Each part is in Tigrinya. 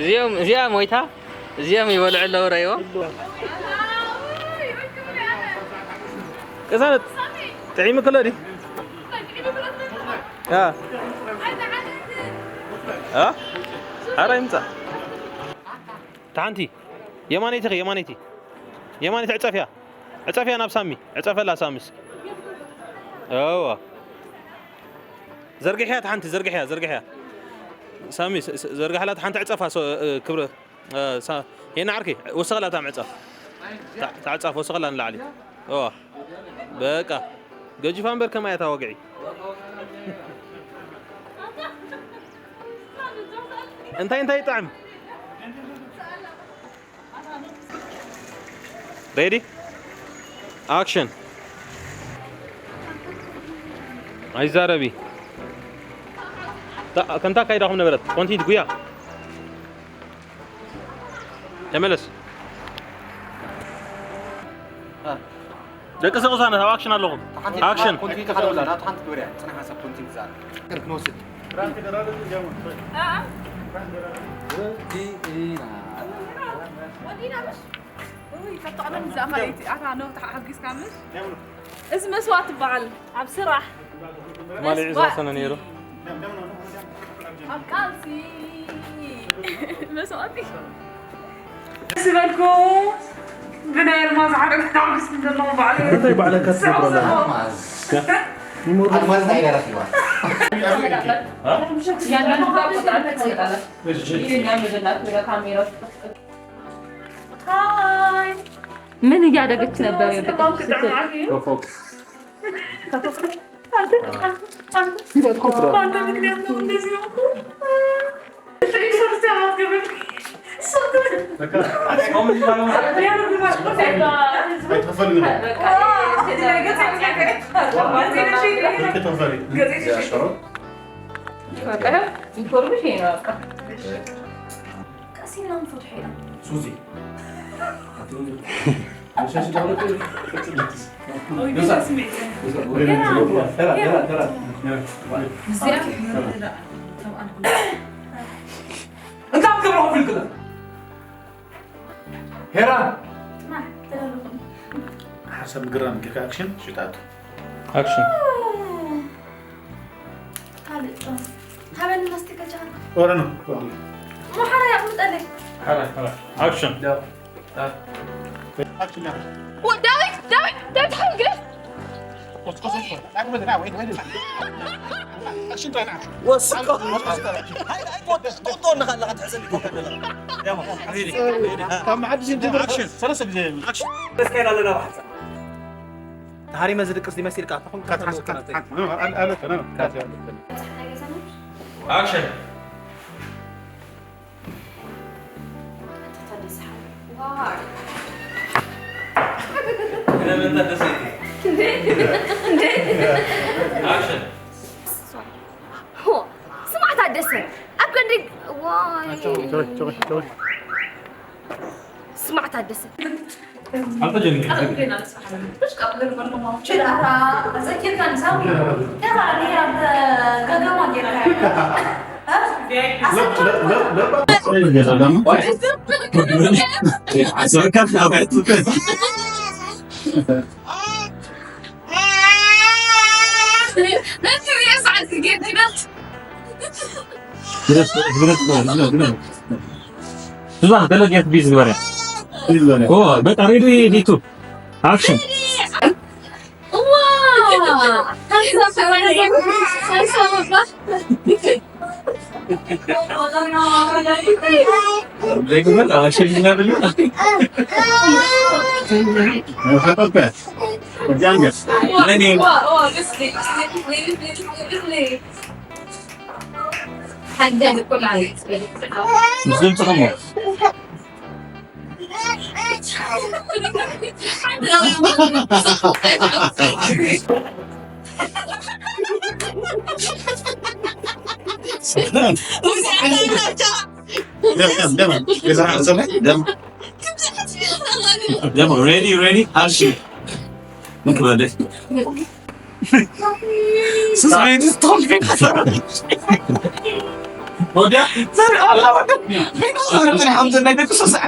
እዚኦም እዚኣ ሞይታ እዚኦም ይበልዑ ኣለዉ ረይዎ። ቅሳነት ጥዒሙ ክሎ ድዩ? ኣ ኣ ኣረ ይምጻእ። ታሓንቲ የማነይቲ ኸ የማነይቲ የማነይቲ ዕጸፍያ ዕጸፍያ ናብ ሳሚ ዕጸፈላ ሳሚስ እዋ ዘርግሕያ ታሓንቲ ዘርግሕያ ዘርግሕያ ሳሚ ዘርግሕላ ታሓንቲ ዕጸፋ ክብረ ሄና ዓርከይ ወሰኸላ እታ ምዕጻፍ እታ ዕጻፍ ወሰኸላ ንላዕሊ እዋ በቃ ገጂፋ እምበር ከማይ እታ ወግዒ እንታይ እንታይ ይጥዕም Ready? Action. ኣይዛረቢ ከምታ ካይዳኹም ነበረት ኮንቲንት ጉያ ተመለስ ደቂ ሰ ቅሳነት ኣብ ኣክሽን ኣለኹም ኣክሽን ኮንቲንት ሓደ ወላ ናብቲ ሓንቲ ግበርያ ፅናሕ ሓሳብ ኮንቲንት ዝኣለ ክንወስድ እዚ መስዋእቲ በዓል ኣብ ስራሕ ትማሊ ዕዛ ሰነ ነይሩ ኣብ ቃልሲ መስዋእቲ ዝበልኩ ብናይ ኣልማዝ ሓደ ክታወስ ዘለኹ በዓል እንታይ ባዕለካ ትነግረና ኣልማዝ እንታይ ኢላ ረኺባ ምን እያደረገች ነበር? ኢንፎርሜሽን ነው በቃ ቀስ ኢልና ንፈትሖ ኢና ሱዚ እንታይ ክገብሮ ክፍል ክለ ሄራ ሓሳብ ግራም ጌርካ ኣክሽን ሽጣቱ ኣክሽን ካልእ ሃበኒ ማስቲካ ጃሃር ኦረኖ ወዲ ሙሓራ ያቕምጠለይ ሓራ ሓራ ኣክሽን ዳዊት ዳዊት ዳዊት ሓይል ግደፍ ካብ መዓዲ ሽንት ሰለስተ ግዜ ኣክሽን ተሃሪመ ዝድቅስ ይመስልካ ተኹም ኣክሽን ስማዕ ታደሰ ኣብ ቀንዲ ስማዕ ታደሰ Sudah, ada lagi yang bisa dibayar. Bisa dibayar. Oh, baik, hari ini itu. Action. Demo, ready, ready, action. Look at this. This is really stupid. Oh, yeah. Sorry, Allah. ኣነ ጥራሕ ከም ዘናይ ደቂ ሶስዓ።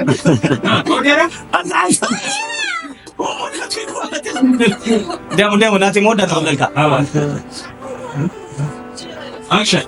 ደሞ ደሞ ናተይ መወዳእታ ክብለልካ። ኣክሽን።